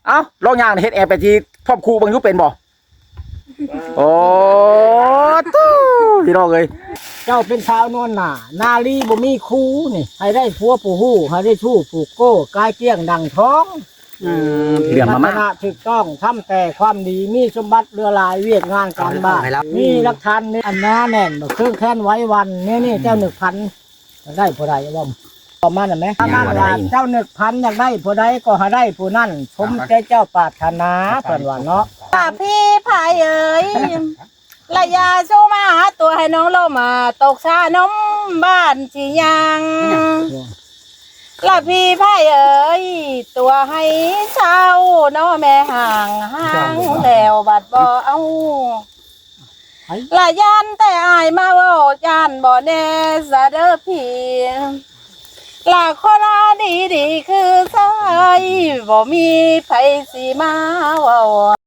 ເອົ້າ ລອງຍ່າງເຮັດແອປະຈີພ້ອມຄູເບິ່ງດູ ເປັນບໍ່? ໂອ້ ຕູ້ ພີ່ນ້ອງເອີຍ ເຈົ້າເປັນສາວນວນໜ້າ ນາລີບໍ່ມີຄູ່ນີ້ ໃຫ້ໄດ້ຜົວຜູ້ຮູ້ ໃຫ້ໄດ້ຊູ້ຜູ້ໂກ້ ກາຍກ້ຽງດັ່ງທອງ. ເອີ ເລື່ອງມາ ພັດທະນາຖືກຕ້ອງ ທຳແຕ່ຄວາມດີ ມີສົມບັດເຫຼືອຫຼາຍ ວຽກງານການບ້ານ ມີຫຼັກຖານໜາແໜ້ນ ເຄິ່ງແຂນໄຫວວັນ ແນວນີ້ເຈົ້ານຶກຝັນ ຢາກໄດ້ຜູ້ໃດເວົ້າ ປະມານນັ້ນແຫຼະ ປະມານວ່າເຈົ້ານຶກຝັນຢາກໄດ້ຜູ້ໃດກໍໃຫ້ໄດ້ຜູ້ນັ້ນ ສົມໃຈເຈົ້າປາດຖະໜາ ເພິ່ນວ່າເນາະ. ລະພີ່ພາຍເອີຍ ລະຢ່າສູ່ມາຕົວະໃຫ້ນ້ອງລົມ ຕົກຊານົມບ້ານຊິຍ່າງ ລະພີ່ພາຍເອີຍ ຕົວະໃຫ້ເຊົາເນາະແມ່ ຮ່າງ ຮ່າງແລ້ວບັດບໍ່ເອົາ ລະຢ້ານແຕ່ອ້າຍມາເວົ້າ ຢ້ານບໍ່ແນ່ຊະເດີພີ່ ລະຄົນດີໆຄືຊາຍ ບໍ່ມີໃຜຊິມາເວົ້າ.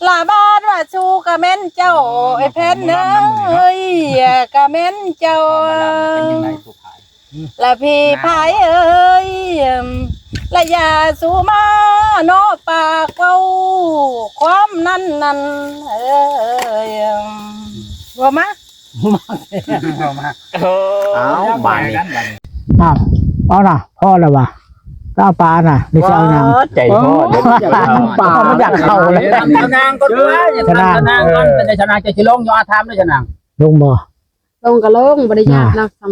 ລະບາດວ່າຊູກະແມ່ນເຈົ້າ ໄອ້ແຜ່ນເອີຍ ກະແມ່ນເຈົ້າ ລະພີ່ພາຍເອີຍ ລະຢ່າຊູມາເນາະ ປາກເວົ້າຄວາມນັ້ນນັ້ນເອີຍ ເວົ້າມາ ເອົາ ບາດນີ້ ເອົາ ເອົານະ ພໍແລ້ວຫວາ ຈະເອົາປານະ ຫຼືຈະເອົາຫຍັງ? ອໍ ໃຈພໍເດ້ ປາ ມັນຢາກເຂົ້າແລ້ວ ສາວນາງກ່ອນ ສາວນາງ ສາວນາງກ່ອນ ເອີ ເປັນໃດສາວນາງ ເຈົ້າຊິລົງຢູ່ ອາ ຖາມເດີສາວນາງ ລົງບໍ່? ລົງກໍລົງ ບໍ່ໄດ້ຍາກ ນະ ນະ ສ່ຳ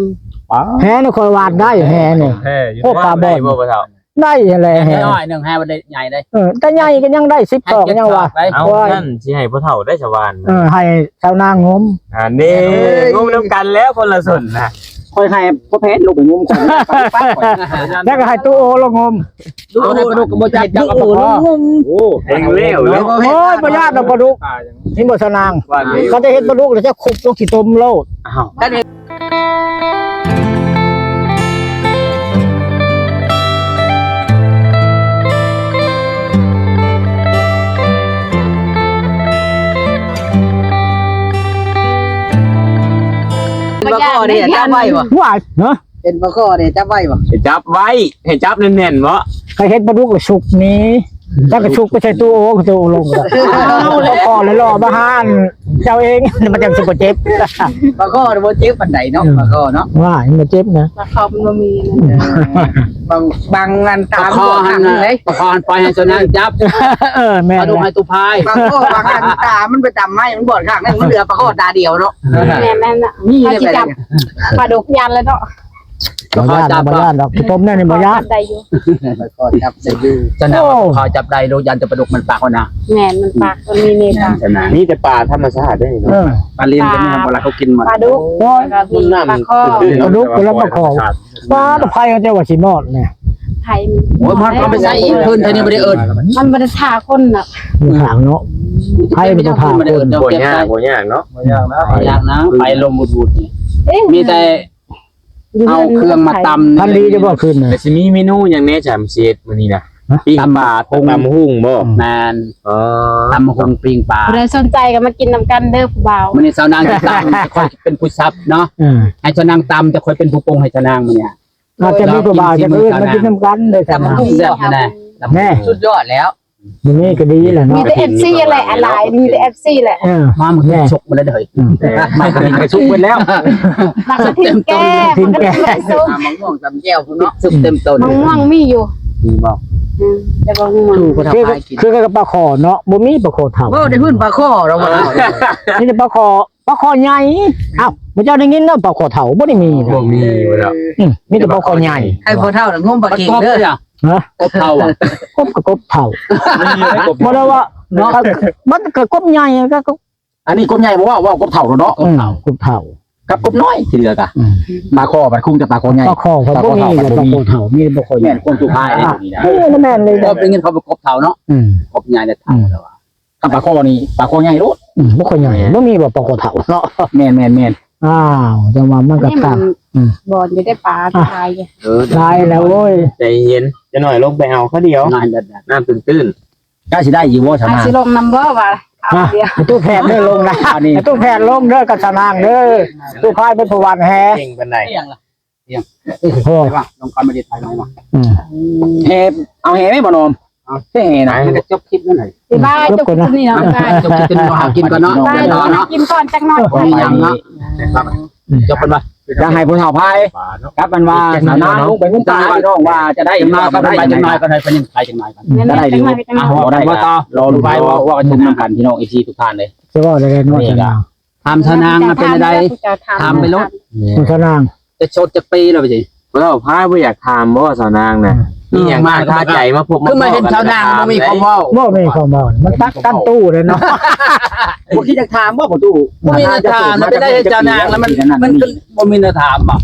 ແຫນີ້ຂ້ອຍຫວ່ານໄດ້ ແຫນີ້ ແຫຢູ່ ໂອ້ ປາບອນ ໄດ້ບໍ່ພໍ່ເຖົ້າ? ໄດ້ຫັ້ນແຫຼະ ແຫນ້ອຍໜຶ່ງ ແຫບໍ່ໄດ້ໃຫຍ່ເດ້ ເອີ ແຕ່ໃຫຍ່ກໍຍັງໄດ້ ສິບ ຕອກ ຍັງວ່າ ເອົາ ນັ້ນຊິໃຫ້ພໍ່ເຖົ້າໄດ້ສະຫວ່ານ ເອີ ໃຫ້ສາວນາງງົມ ອັນນີ້ ເອີ ງົມນຳກັນແລ້ວ ຄົນລະສົນນະ ຂ້ອຍໃຫ້ພໍ່ແພນລົງໄປງົມກ່ອນ ແລ້ວກໍໃຫ້ຕູ້ໂອລົງງົມ ດູໃຫ້ປາດຸກກໍບໍ່ຈັບ ຈັບປາດຸກ ໂອ້ ແຮງແລ້ວເນາະ ໂອ້ຍ ບໍ່ຍາກດອກປາດຸກ ເຫັນບໍ່ສາວນາງ ເຂົາຈະເຮັດປາດຸກແລ້ວຈະຄຸບລົງຂີ້ຕົມໂລດ ອ້າວ ປາຄໍ່ນີ້ຈັບໄວ້ບໍ່? ຫວາຍ ຮະ? ເປັນປາຄໍ່ເດ້ ຈັບໄວ້ບໍ່? ໃຫ້ຈັບໄວ້ ໃຫ້ຈັບແໜ້ນໆ ບໍ່? ໃຫ້ເຮັດປາດຸກສຸກນີ້ ຖ້າກະສຸກໄປໃສ່ຕູ້ໂອ ຕູ້ໂອລົງ ປາຄໍ່ເລີຍລໍມາຫາອັນເຈົ້າເອງ ມັນຈັ່ງຊິບໍ່ເຈັບ ປາຄໍ່ບໍ່ເຈັບປານໃດເນາະ ປາຄໍ່ເນາະ ວ່າມັນບໍ່ເຈັບນະ ປາຄໍ່ມັນບໍ່ມີ ບາງ ບາງອັນຕາມັນບອກຂ້າງໜຶ່ງເດ້ ປາຄໍ່ຫັ້ນປ່ອຍໃຫ້ສາວນາງຈັບ ເອີ ແມ່ນ ປາດຸກໃຫ້ຕູ້ພາຍ ປາຄໍ່ບາງອັນຕາມັນໄປຕຳໄມ້ ມັນບອດຂ້າງໜຶ່ງ ມັນເຫຼືອປາຄໍ່ຕາດຽວເນາະ ແມ່ນ ແມ່ນ ມີ ເຮົາຊິຈັບປາດຸກຢ້ານແລ້ວເນາະ ບໍ່ຢ້ານ ບໍ່ຢ້ານດອກ ຂີ້ຕົມແນວນີ້ບໍ່ຢ້ານ ຈັບໄດ້ຢູ່ ຂ້ອຍກໍຈັບໄດ້ຢູ່ ຈະນະ ໂອ້ ຂ້ອຍຈັບໄດ້ໂລດ ຢ້ານແຕ່ປາດຸກມັນປາກຫັ້ນນະ ແມ່ນ ມັນປາກ ມັນມີເນຕາ ມີແຕ່ປາທຳມະຊາດເດ້ເນາະ ເອີ ປາຫຼິ້ນກໍມີ ເວລາເຂົາກິນມັນ ປາດຸກ ໂອ້ຍ ແລ້ວກໍມີປາຄໍ່ ປາດຸກ ແລ້ວປາຄໍ່ ປາຕະໄພເຂົາເຈົ້າວ່າຊິມອດແຫຼະ ໄພ ໂອ້ຍ ມັນເອົາໄປໃສ່ອີກ ເພິ່ນເທື່ອນີ້ບໍ່ໄດ້ເອີ້ນ ມັນບໍ່ໄດ້ຖ້າຄົນນະ ບໍ່ຖ້າເນາະ ໄພມັນບໍ່ຖ້າຄົນ ບໍ່ຍາກ ບໍ່ຍາກເນາະ ບໍ່ຍາກນະ ບໍ່ຍາກນະ ໄພລົມວຸດໆນີ້ ເອີ ມີແຕ່ ຢູ່ ເອົາເຄື່ອງມາຕຳ ພັນດີຈະບອກຄືນນະ ແລ້ວຊິມີເມນູຫຍັງແດ່ ຈຳເສດມື້ນີ້ນະ? ຮະ? ປີ້ງປາ ຕຳບັກຫຸ່ງ ຕຳຫຸ່ງບໍ່? ແມ່ນ ອໍ ຕຳບັກຫຸ່ງ ປີ້ງປາ ຜູ້ໃດສົນໃຈກໍມາກິນນຳກັນເດີຜູ້ບ່າວ ມື້ນີ້ສາວນາງຊິຕຳ ຂ້ອຍເປັນຜູ້ສັບເນາະ ເອີ ໃຫ້ສາວນາງຕຳ ແຕ່ຂ້ອຍເປັນຜູ້ປຸງໃຫ້ສາວນາງມື້ນີ້ ອາດຈະມີຜູ້ບ່າວຈາກອື່ນມາກິນນຳກັນເດີ ຕຳບັກຫຸ່ງ ແຊບແນ່ ແນ່ ສຸດຍອດແລ້ວ ມື້ນີ້ກໍດີແຫຼະເນາະ ມີແຕ່ເອັຟຊີແຫຼະ ຫຼາຍ ມີແຕ່ເອັຟຊີແຫຼະ ເອີ ມາມື້ນີ້ສຸກໝົດແລ້ວເດີ ອືມ ມາມື້ນີ້ສຸກໝົດແລ້ວ ໝາກກະທິນແກ່ ມັນກໍໄດ້ສຸກ ມະມ່ວງຕຳແຈ່ວພຸ້ນເນາະ ສຸກເຕັມຕົ້ນ ມະມ່ວງມີຢູ່ ມີບໍ່? ອືມ ແຕ່ວ່າ ຄື ຄືກັບປາຄໍ່ເນາະ ບໍ່ມີປາຄໍ່ເຖົ້າ ເວົ້າແຕ່ພື້ນປາຄໍ່ເນາະ ມີແຕ່ປາຄໍ່ ປາຄໍ່ໃຫຍ່ ເອົ້າ ໝູ່ເຈົ້າໄດ້ຍິນເນາະ ປາຄໍ່ເຖົ້າບໍ່ໄດ້ມີ ບໍ່ມີບໍ່ດອກ ອືມ ມີແຕ່ປາຄໍ່ໃຫຍ່ ໃຫ້ພໍ່ເຖົ້າງົມປາເກັງເດີ ຮະ? ກົບເຖົ້າ ກົບກໍກົບເຖົ້າ ບໍ່ໄດ້ວ່າເນາະ ມັນກໍກົບໃຫຍ່ກໍ ອັນນີ້ກົບໃຫຍ່ບໍ່ເວົ້າ ເວົ້າກົບເຖົ້າໂລດເນາະ ອືມ ກົບເຖົ້າ ກັບກົບນ້ອຍທີ່ເຫຼືອກະ ອືມ ປາຄໍ່ບັດຄຸງແຕ່ປາຄໍ່ໃຫຍ່ ປາຄໍ່ເຂົາບໍ່ມີ ປາຄໍ່ເຖົ້າ ມີປາຄໍ່ໃຫຍ່ ແມ່ນ ຄົນສຸພາຍເດ້ ນີ້ນະ ເອີ ແມ່ນເລີຍ ເອີ ເປັນເງິນເຂົາໄປກົບເຖົ້າເນາະ ອືມ ກົບໃຫຍ່ແລ້ວເຖົ້າແລ້ວວ່າ ຄັນປາຄໍ່ນີ້ ປາຄໍ່ໃຫຍ່ໂລດ ອືມ ບໍ່ຄ່ອຍໃຫຍ່ ບໍ່ມີບໍ່ປາຄໍ່ເຖົ້າເນາະ ແມ່ນໆໆ ອ້າວ ຈັ່ງວ່າມັນກໍຕ່າງ ອືມ ບ່ອນຢູ່ໄດ້ປາຫຼາຍ ເອີ ຫຼາຍແລ້ວ ໂອ້ຍ ໃຈເຢັນ ຈັກໜ້ອຍລົງໄປເອົາຄາວດຽວ ນ້ຳຕື້ນໆ ກະຊິໄດ້ຢູ່ບໍ່ຊະນາ? ຊິລົງນຳບໍ່ວ່າ ເອົາດຽວ ຕູ້ແພດເດີລົງນະ ອັນນີ້ຕູ້ແພດລົງເດີກັບຊະນາງເດີ ຕູ້ພາຍເປັນຜູ້ຫວ່ານແຫ ເກັ່ງປານໃດ? ໂອ້ ລົງຄອມເມັນໄດ້ຖ່າຍໃໝ່ມາ ອືມ ແຫ ເອົາແຫໄວ້ບໍ່ນອມ? ເອົາແຫນະ ມັນຈະຈົບຄລິບນັ້ນແຫຼະ ບາຍ ຈົບຄລິບນີ້ເນາະ ຈົບຄລິບນີ້ເນາະ ຫາກິນກ່ອນເນາະ ຫາກິນກ່ອນຈັກໜ່ອຍ ໄປເນາະ ຈົບກັນວ່າ ຈະໃຫ້ຜູ້ເຖົ້າພາຍກັບມັນວ່າ ສາວນາງລົງໄປງຸ້ມປາ ພີ່ນ້ອງວ່າຈະໄດ້ ມາກັບໄປຈັກໜ່ອຍກ່ອນ ໃຫ້ເພິ່ນຍັງໄປຈັກໜ່ອຍກ່ອນ ຈະໄດ້ຫຼືບໍ່ ອ່ະ ບໍ່ໄດ້ກໍລໍລຸ້ນ ເວົ້າ ເວົ້າກັນຊົມນຳກັນ ພີ່ນ້ອງເອັຟຊີທຸກທ່ານເລີຍ ຊິເວົ້າໄດ້ແນ່ນອນ ຖາມຊາວນາງວ່າເປັນຈັ່ງໃດ ຖາມໄປໂລດ ຊາວນາງ ຈະໂສດຈັກປີແລ້ວ ບໍ່ຊິ ເຈົ້າພາຍບໍ່ຢາກຖາມບໍ່ຊາວນາງນະ ມີຫຍັງມາຄາໃຈມາພົບມາພໍ້ກັນ ຄືມາເຫັນຊາວນາງບໍ່ມີຄວາມເວົ້າ ບໍ່ມີຄວາມເວົ້າ ມັນຕັກກັນຕູ້ເລີຍເນາະ ບໍ່ຄິດຢາກຖາມບໍ່ພໍ່ຕູ້ ບໍ່ມີແນວຖາມ ເປັນໄດ້ເຫັນຊາວນາງແລ້ວມັນ ມັນບໍ່ມີແນວຖາມບໍ່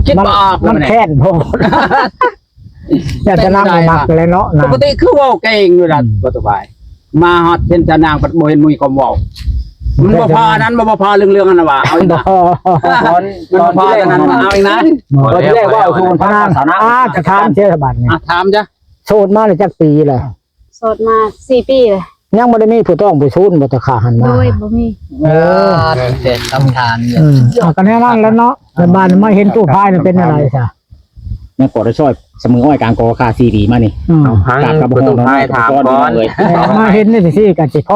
ຄິດບໍ່ອອກ ມັນແຄ້ນໂພດ ຢ່າຈະນຳມັກແຫຼະເນາະ ປົກກະຕິຄືເວົ້າເກັ່ງຢູ່ນະ ອືມ ບໍ່ສະບາຍ ມາຮອດເຫັນຊາວນາງ ບໍ່ເຫັນມີຄວາມເວົ້າ ມັນບໍ່ພໍອັນນັ້ນ ບໍ່ພໍເລື່ອງໆ ອັນນັ້ນວ່າ ເອົາອີກນະ ມັນບໍ່ພໍອັນນັ້ນວ່າ ເອົາອີກນະ ຕອນທີ່ແລກເວົ້າສູ່ຟັງ ອາ ຈະຖາມເສຍສະບັດນີ້ ອາ ຖາມຈ້ະ ໂສດມາໄດ້ຈັກປີແລ້ວ? ໂສດມາສີ່ປີແລ້ວ ຍັງບໍ່ໄດ້ມີຜູ້ຕ້ອງຜູ້ຊູນບໍ່ ແຕ່ຂ້າຫັນມາ ໂດຍ ບໍ່ມີ ເອີ ເປັນຄຳຖາມຢູ່ ອືມ ເອົາ ກໍແນວນັ້ນແຫຼະເນາະ ແຕ່ບາດນີ້ມາເຫັນຕູ້ພາຍນີ້ເປັນຈັ່ງໃດຊະ? ຍັງກໍໄດ້ຊ່ອຍສະເໝີອ້ອຍກາງກໍຄ່າຊີດີມານີ້ ອືມ ເອົາຟັງຕູ້ພາຍຖາມກ່ອນ ມາເຫັນນີ້ຊິກໍຊິພ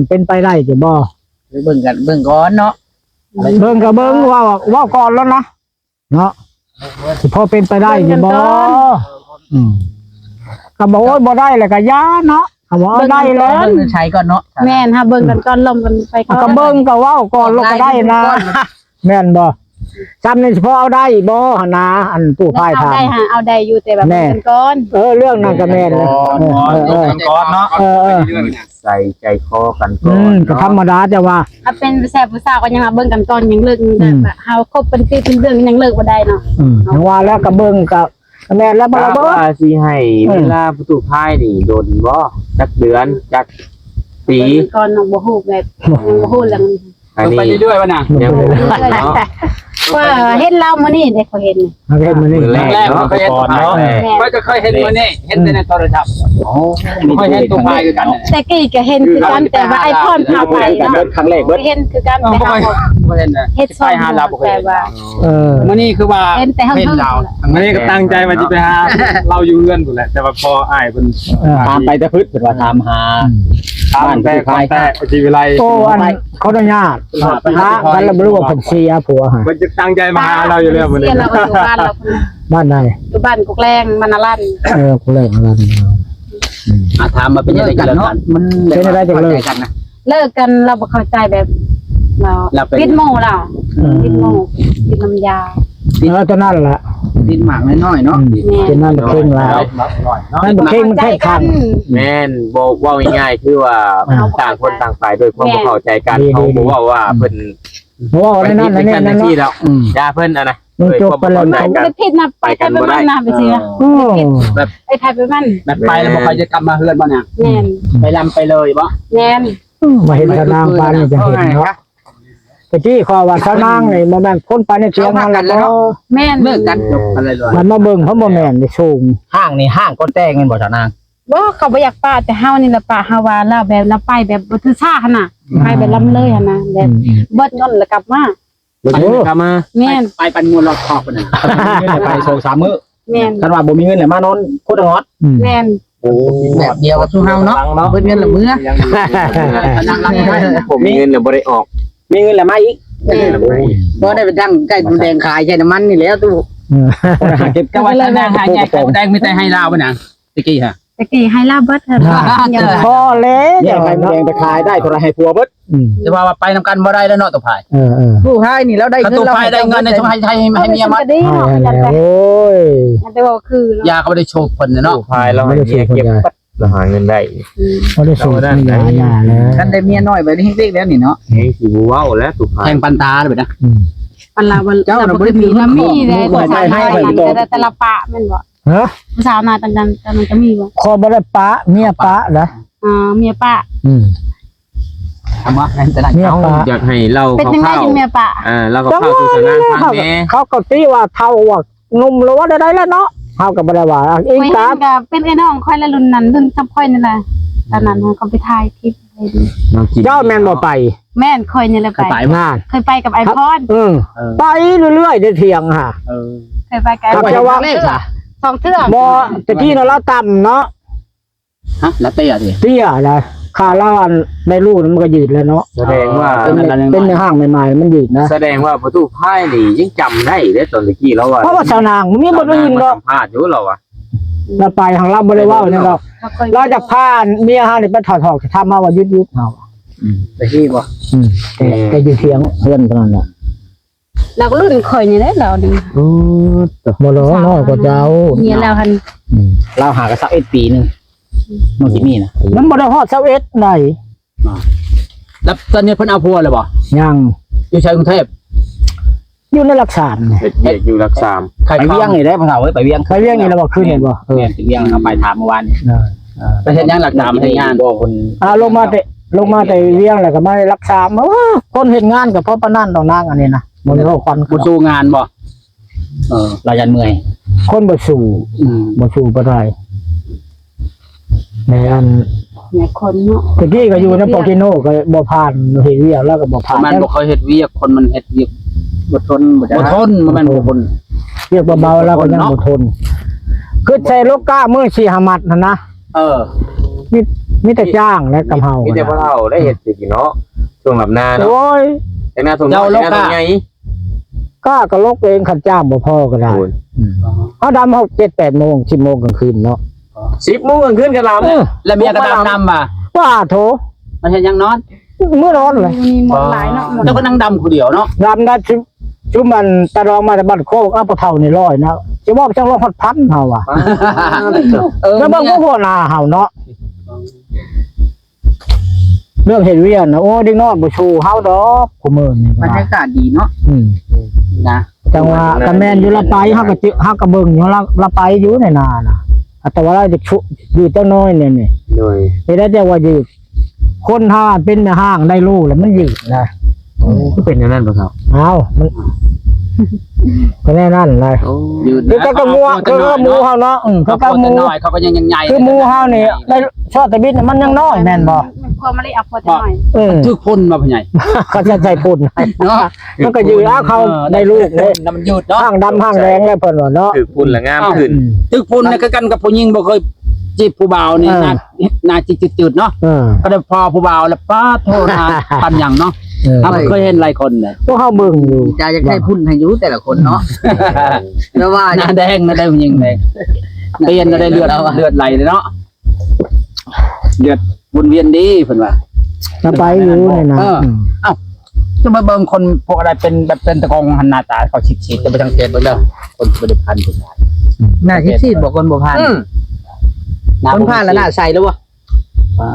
ໍເປັນໄປໄດ້ຢູ່ບໍ່? ເບິ່ງກັນ ເບິ່ງກ່ອນເນາະ ເບິ່ງກໍເບິ່ງ ເວົ້າ ເວົ້າກ່ອນແລ້ວນະ ເນາະ ຊິພໍເປັນໄປໄດ້ຢູ່ບໍ່? ອືມ ກໍບອກ ໂອ້ຍ ບໍ່ໄດ້ແລ້ວກໍຢ່າເນາະ ກໍບໍ່ໄດ້ແລ້ວ ເບິ່ງໃສກ່ອນເນາະ ແມ່ນ ເຮົາເບິ່ງກັນກ່ອນ ລົມກັນໄປກ່ອນ ກໍເບິ່ງກໍເວົ້າກ່ອນ ແລ້ວກໍໄດ້ນະ ແມ່ນບໍ່? ຊ່ຳນີ້ຊິພໍເອົາໄດ້ບໍ່ຫັ້ນນະ ອັນຕູ້ພາຍຖາມ ເອົາໄດ້ຫາ ເອົາໄດ້ຢູ່ ແຕ່ວ່າເບິ່ງກັນກ່ອນ ເອີ ເລື່ອງນັ້ນກໍແມ່ນ ເບິ່ງກັນກ່ອນເນາະ ເອີ ເອີ ໃສ່ໃຈຄໍກັນກ່ອນ ອືມ ກໍທຳມະດາ ແຕ່ວ່າ ຖ້າເປັນແຊບຜູ້ສາວກໍຍັງວ່າເບິ່ງກັນກ່ອນ ຍັງເລີກ ອືມ ແບບວ່າເຮົາຄົບເປັນປີເປັນເດືອນຍັງເລີກບໍ່ໄດ້ເນາະ ອືມ ຈັ່ງວ່າແລ້ວກໍເບິ່ງກໍ ແມ່ນແລ້ວ ບໍ່ລະເບີດ ວ່າຊິໃຫ້ ເອີ ເວລາປະຕູພາຍນີ້ດົນບໍ່? ຈັກເດືອນ ຈັກປີ? ເບິ່ງກ່ອນເນາະ ບໍ່ຮູ້ແບບ ຍັງບໍ່ຮູ້ເລື່ອງ ອັນນີ້ ໄປເລື້ອຍໆ ວ່ານະ ຍັງບໍ່ຮູ້ເນາະ ວ່າເຫັນລາວມື້ນີ້ເດ້ ຂ້ອຍເຫັນ ເຫັນມື້ນີ້ ມື້ແລກເນາະ ຂ້ອຍກໍເຄີຍເຫັນມື້ນີ້ ເຫັນແຕ່ໃນໂທລະທັດ ຂ້ອຍເຫັນໂຕປາຍຄືກັນ ແຕ່ກີ້ກໍເຫັນຄືກັນ ແຕ່ວ່າອ້າຍພອນພາໄປເນາະ ຄັ້ງແລກເບິດ ເຫັນຄືກັນ ແຕ່ເຮົາບໍ່ເຫັນ ເຮັດຊ່ອງ ແຕ່ວ່າ ເອີ ມື້ນີ້ຄືວ່າເຫັນແຕ່ເຮົາ ເຫັນລາວ ມື້ນີ້ກໍຕັ້ງໃຈວ່າຊິໄປຫາລາວຢູ່ເຮືອນພຸ້ນແຫຼະ ແຕ່ວ່າພໍອ້າຍເພິ່ນ ເອີ ຖາມໄປແຕ່ພຶດ ເພິ່ນວ່າຖາມຫາ ອືມ ຖາມແຕ່ ແຕ່ທີ່ວິໄລ ໂອ້ ອັນ ຂໍອະນຸຍາດ ໄປຫາ ກັນລະບໍ່ຮູ້ວ່າເພິ່ນເສຍຜົວຫາ ເພິ່ນຈະຕັ້ງໃຈມາຫາລາວຢູ່ແລ້ວມື້ນີ້ ເສຍລາວຢູ່ບ້ານລາວ ບ້ານໃດ? ຢູ່ບ້ານກົກແລງ ບ້ານນາລັນ ເອີ ກົກແລງນາລັນ ອືມ ອາ ຖາມວ່າເປັນຈັ່ງໃດກັນ ມັນ ເປັນຈັ່ງໃດຈັ່ງເລີກກັນນະ? ເລີກກັນ ລາວບໍ່ເຂົ້າໃຈແບບ ລາວ ລາວໄປຕິດໝູ່ລາວ ອືມ ຕິດໝູ່ ຕິດນ້ຳຢາ ເອີ ຕົວນັ້ນລະ ຕິດໝາກນ້ອຍໆເນາະ ອືມ ແມ່ນ ຕົວນັ້ນເຄັ່ງຫຼາຍ ໝາກນ້ອຍເນາະ ນັ້ນເຄັ່ງມັນແຂງຂັງ ແມ່ນ ບໍ່ ເວົ້າງ່າຍໆ ຄືວ່າ ອ່າ ຕ່າງຄົນຕ່າງໄປດ້ວຍຄວາມ ແມ່ນ ບໍ່ເຂົ້າໃຈກັນ ເຮົາບໍ່ເວົ້າວ່າເພິ່ນ ບໍ່ເວົ້າໃນນັ້ນໃນນີ້ເນາະ ອືມ ຢ່າເພິ່ນ ອັນນະ ມັນຈົບໄປແລ້ວ ເຮົາບໍ່ໄດ້ຜິດນະ ໄປໃຜໄປມັນນະ ໄປຊິວ່າ ອືມ ແບບໄປໃຜໄປມັນ ແບບໄປແລ້ວບໍ່ຄ່ອຍຈະກັບມາເຮືອນບໍ່ນະ ແມ່ນ ໄປລຳໄປເລີຍບໍ່ ແມ່ນ ອືມ ມາເຫັນຊາວນາງປານນີ້ຈັ່ງເຫັນເນາະ ແຕ່ກີ້ຂ້ອຍວ່າຊາວນາງນີ້ບໍ່ແມ່ນຄົນໄປໃນຕຽງນັ້ນແຫຼະບໍ່ ແມ່ນ ເລີກກັນຈົບກັນເລີຍ ມັນມາເບິ່ງເພິ່ນບໍ່ແມ່ນໄດ້ສູງ ຮ້າງນີ້ຮ້າງກ່ອນແຕ່ງແມ່ນບໍ່ຊາວນາງ? ບໍ່ ເຂົາບໍ່ຢາກປະ ແຕ່ເຮົານີ້ລະປະ ເຮົາວ່າລາວແບບລາວໄປແບບບໍ່ຖືສາຫັ້ນນະ ອືມ ໄປແບບລຳເລີຍຫັ້ນນະ ແບບ ອືມ ເບິດເງິນລະກັບມາ ເບິດເງິນລະກັບມາ ແມ່ນ ໄປ ໄປປັ່ນມ່ວນລອດຄອກພຸ້ນນະ ໄປສອງສາມມື້ ແມ່ນ ຄັນວ່າບໍ່ມີເງິນລະມານອນໂຄດງອດ ອືມ ແມ່ນ ໂອ້ ແບບດຽວກັບຊຸມເຮົາເນາະ ເບິດເງິນລະເມືອ ບໍ່ມີເງິນລະບໍ່ໄດ້ອອກ ມີເງິນລະມາອີກ ແມ່ນ ບໍ່ໄດ້ໄປຕັ້ງໃກ້ຕູ້ແດງຂາຍໃສ່ນ້ຳມັນນີ້ແຫຼ້ວຕູ້ ເອີ ເກັບ ແຕ່ວ່າຊາວນາງຫາຍາກຂາຍຕູ້ແດງມີແຕ່ໃຫ້ລາວບໍ່ນະ ແຕ່ກີ້ຫະ ແຕ່ກີ້ໃຫ້ລາວເບິດຫັ້ນ ພໍແລ້ວ ແມ່ນ ແມ່ນ ແມ່ນ ແມ່ນ ແຕ່ຂາຍໄດ້ເທົ່າໃດໃຫ້ຜົວເບິດ ອືມ ແຕ່ວ່າ ວ່າໄປນຳກັນບໍ່ໄດ້ແລ້ວເນາະ ໂຕພາຍ ເອີ ເອີ ໂຕພາຍນີ້ລາວໄດ້ເງິນ ໂຕພາຍໄດ້ເງິນໃຫ້ ໃຫ້ ໃຫ້ເມຍໝົດ ໂອ້ຍ ແຕ່ວ່າຄື ຢາກໍບໍ່ໄດ້ໂຊກເພິ່ນເນາະ ໂຕພາຍລາວໃຫ້ເມຍເກັບ ລາວຫາເງິນໄດ້ ອືມ ບໍ່ໄດ້ໂຊກ ຢ່າ ຢ່າແລ້ວ ຄັນໄດ້ເມຍນ້ອຍໄປນີ້ເຮັດເວກແລ້ວນີ້ເນາະ ແຮງຊິບໍ່ເວົ້າແລ້ວ ໂຕພາຍ ແຮງປັນຕາເລີຍບາດນະ ອືມ ອັນລາວ ເຈົ້ານະບໍ່ໄດ້ມີເງິນ ມີແຕ່ ແຕ່ລະປະແມ່ນບໍ່? ຮະ ຜູ້ສາວນະ ຕອນນັ້ນ ຕອນນັ້ນກໍມີບໍ່? ຂ້ອຍບໍ່ໄດ້ປະ ເມຍປະນະ ອ່າ ເມຍປະ ອືມ ເມຍປະ ຢາກໃຫ້ເລົ່າ ເປັນຈັ່ງໃດຈຶ່ງເມຍປະ ອ່າ ລາວກໍເລົ່າສູ່ຊາວນາງຟັງແດ່ ເຂົາກໍຕິວ່າເຖົ້າວ່າໜຸ່ມ ຫຼືວ່າໃດໆແລ້ວເນາະ ເຮົາກໍບໍ່ໄດ້ວ່າອີງຕາມ ຂ້ອຍເຫັນກໍເປັນເອື້ອຍນ້ອງຂ້ອຍລະ ລຸ້ນນັ້ນລຸ້ນສ່ຳຂ້ອຍນີ້ລະ ຕອນນັ້ນເຮົາກໍໄປຖ່າຍຄລິບເຫັນ ນ້ອງກິນ ເຈົ້າແມ່ນບໍ່ໄປ? ແມ່ນ ຂ້ອຍນີ້ແຫຼະໄປ ໄປບໍ່? ນານ ເຄີຍໄປກັບອ້າຍພອນ ເອີ ເອີ ໄປເລື້ອຍໆ ໃນຖຽງຫາ ເອີ ເຄີຍໄປກັບອ້າຍພອນ ເຈົ້າວ່າ ສອງເທື່ອ ສອງເທື່ອ ບໍ່ ແຕ່ກີ້ນະລາວຕ່ຳເນາະ ຮະ ລາວເຕ້ຍຕິ ເຕ້ຍນະ ຂ້າລາວອັນໄດ້ລູກນະມັນກໍຍືດແລ້ວເນາະ ສະແດງວ່າ ເປັນ ເປັນແມ່ຫ້າງໃໝ່ໆ ມັນຍືດນະ ສະແດງວ່າປະຕູພາຍນີ້ຍັງຈຳໄດ້ເດ້ ຕອນຕະກີ້ລາວວ່າ ເພາະວ່າສາວນາງບໍ່ມີບ່ອນອື່ນດອກ ສາວນາງມາສຳພາດຢູ່ລາວວ່າ ລາວໄປຫັ້ນລາວບໍ່ໄດ້ເວົ້າຫຍັງດອກ ລາວຢາກພາເມຍເຮົານີ້ໄປຖອກຖອກທຳເຮົາວ່າຢຸດໆ ເຮົາ ອືມ ໄປທີ່ບໍ່ ອືມ ແຕ່ ແຕ່ຢູ່ທຽງເຮືອນເທົ່ານັ້ນແຫຼະ ລາວກໍລຸ້ນຂ້ອຍນີ້ແຫຼະລາວນີ້ ໂອ້ ບໍ່ຫຼອກ ນ້ອຍກວ່າເຈົ້າ ເມຍລາວຫັ້ນ ອືມ ລາວຫາກໍຊາວເອັດປີໜຶ່ງ ນ້ອງຈິມມີນະ ມັນບໍ່ໄດ້ຮອດຊາວເອັດໃດ ແລ້ວຕອນນີ້ເພິ່ນເອົາຜົວແລ້ວບໍ່? ຍັງ ຢູ່ໃສ ກຸງເທບ? ຢູ່ໃນຫຼັກສາມ ເຮັດວຽກຢູ່ຫຼັກສາມ ໄປວຽງນີ້ແຫຼະພໍ່ເຖົ້າເອີຍ ໄປວຽງ ໄປວຽງນີ້ແຫຼະບໍ່ ຄືນນີ້ບໍ່? ເອີ ແມ່ນ ໄປວຽງ ເຮົາໄປຖາມມື້ວານນີ້ ເອີ ເອີ ໄປເຮັດຫຍັງຫຼັກສາມ ເຮັດງານບໍ່? ເພິ່ນ ອ່າ ລົງມາແຕ່ ລົງມາແຕ່ວຽງ ແລ້ວກໍມາຫຼັກສາມ ໂອ້ ຄົນເຮັດງານກໍພໍປານນັ້ນດອກນາງ ອັນນີ້ນະ ບໍ່ມີເວົ້າຄວັນ ບໍ່ສູ້ງານບໍ່? ເອີ ລາວຢ້ານເມື່ອຍ ຄົນບໍ່ສູ້ ອືມ ບໍ່ສູ້ປານໃດ ໃນອັນ ໃນຄົນເນາະ ຕະກີ້ກໍຢູ່ນຳປອກກິໂນກໍບໍ່ຜ່ານ ເຮັດວຽກແລ້ວກໍບໍ່ຜ່ານ ແມ່ນບໍ່ເຄີຍເຮັດວຽກ ຄົນມັນເຮັດວຽກບໍ່ທົນ ບໍ່ ບໍ່ທົນ ບໍ່ແມ່ນບໍ່ທົນ ວຽກເບົາໆ ແລ້ວກໍຍັງບໍ່ທົນ ຄຶດໃສ່ໂລກາມື້ສີ່ຫ້າມັດຫັ້ນນະ ເອີ ມີ ມີແຕ່ຈ້າງແຫຼະກັບເຮົາ ມີແຕ່ພໍ່ເຖົ້າໄດ້ເຮັດຢູ່ເນາະ ຊ່ວງດຳນາເນາະ ໂອ້ຍ ແຕ່ນາທົ່ງນ້ອຍ ແຕ່ນາທົ່ງໃຫຍ່ ກ້າກໍລົກເອງ ຄັນຈ້າງບໍ່ພໍກໍໄດ້ ໂອ້ຍ ອືມ ເຮົາດຳເຮົາເຈັດແປດໂມງ ສິບໂມງກາງຄືນເນາະ ສິບໂມງກາງຄືນກໍດຳ ເອີ ແລ້ວເມຍກໍດຳນຳວ່າ ປາໂທ ມັນເຮັດຫຍັງນອນ ມື້ນອນເລີຍ ມີໝົດຫຼາຍເນາະ ເຈົ້າກໍນັ່ງດຳຜູ້ດຽວເນາະ ດຳໄດ້ ຊຸມ ຊຸມອັນຕາດອງມາແຕ່ບ້ານໂຄກ ເອົາປາເຖົ້ານີ້ລອຍນະ ຈະເວົ້າຈັ່ງລອຍຮອດພັນເຮົາວ່າ ເອີ ແລ້ວເບິ່ງຫົວໜ້າເຮົາເນາະ ເລື່ອງເຮັດວຽກນະ ໂອ້ຍ ເດັກນ້ອຍບໍ່ສູ້ເຮົາດອກ ຄູ່ມື້ນີ້ ບັນຍາກາດດີເນາະ ອືມ ນະ ຈັ່ງວ່າກໍແມ່ນຢູ່ລະໄປ ເຮົາກໍເຈີ ເຮົາກໍເບິ່ງຢູ່ລະ ລະໄປຢູ່ໃນນານະ ແຕ່ວ່າລາວຈະຢຸດຈັກໜ້ອຍນີ້ ໂດຍ ເຮັດໄດ້ແຕ່ວ່າຢຸດ ຄົນຖ້າເປັນແມ່ຮ້າງໄດ້ໂລແລ້ວມັນຍືດນະ ໂອ້ ຄືເປັນແນວນັ້ນບໍ່ເຖົ້າ? ອ້າວ ມັນ ກໍແນວນັ້ນແຫຼະ ໂອ້ ຍືດນະ ຄືກັບງົວ ຄືກັບໝູເຮົາເນາະ ອືມ ຄືກັບໝູ ເຂົາກໍຍັງໃຫຍ່ ຄືໝູເຮົານີ້ ໄດ້ຊອດຕະບິດມັນຍັງນ້ອຍແມ່ນບໍ່? ມັນຄວາມມະລິເອົາພໍແຕ່ໜ້ອຍ ເອີ ຖືກຝົນມາພໍ່ໃຫຍ່ ເຂົາຈະໃສ່ຝຸ່ນໃຫ້ເນາະ ມັນກໍຍືດ ອ້າວ ເຂົາໄດ້ລູກເດ້ ມັນຍືດເນາະ ຫ້າງດຳຫ້າງແດງແລ້ວເພິ່ນວ່າເນາະ ຖືກຝຸ່ນລະງາມຂຶ້ນ ຖືກຝຸ່ນນະ ຄືກັນກັບຜູ້ຍິງບໍ່ເຄີຍຈີບຜູ້ບ່າວນີ້ນະ ໜ້າຈີດຈືດໆເນາະ ກໍໄດ້ພໍຜູ້ບ່າວລະ ປາໂທ ໜ້າປານຫຍັງເນາະ ເຮົາກໍເຄີຍເຫັນຫຼາຍຄົນນະ ພວກເຮົາເບິ່ງຢູ່ ຈະຢາກໃຫ້ຝຸ່ນໃຫ້ຢູ່ແຕ່ລະຄົນເນາະ ແຕ່ວ່າໜ້າແດງນະ ໄດ້ຍິງແດງ ປ່ຽນນະ ໄດ້ເລືອດ ເລືອດໄຫຼເນາະ ເລືອດວົນວຽນດີເພິ່ນວ່າ ຈະໄປຢູ່ນີ້ນະ ເອີ ເອົ້າ ຈະມາເບິ່ງຄົນພວກໃດເປັນແບບເປັນຕະກອງຫັ້ນ ໜ້າຕາເຂົາຊີດໆ ຈະໄປສັງເກດເບິ່ງເດີ ຄົນທີ່ບໍ່ໄດ້ພັນ ໜ້າຊີດໆບໍ່ ຄົນບໍ່ພັນ ອືມ ຄົນພັນລະໜ້າໃສລະບໍ່? ອ່າ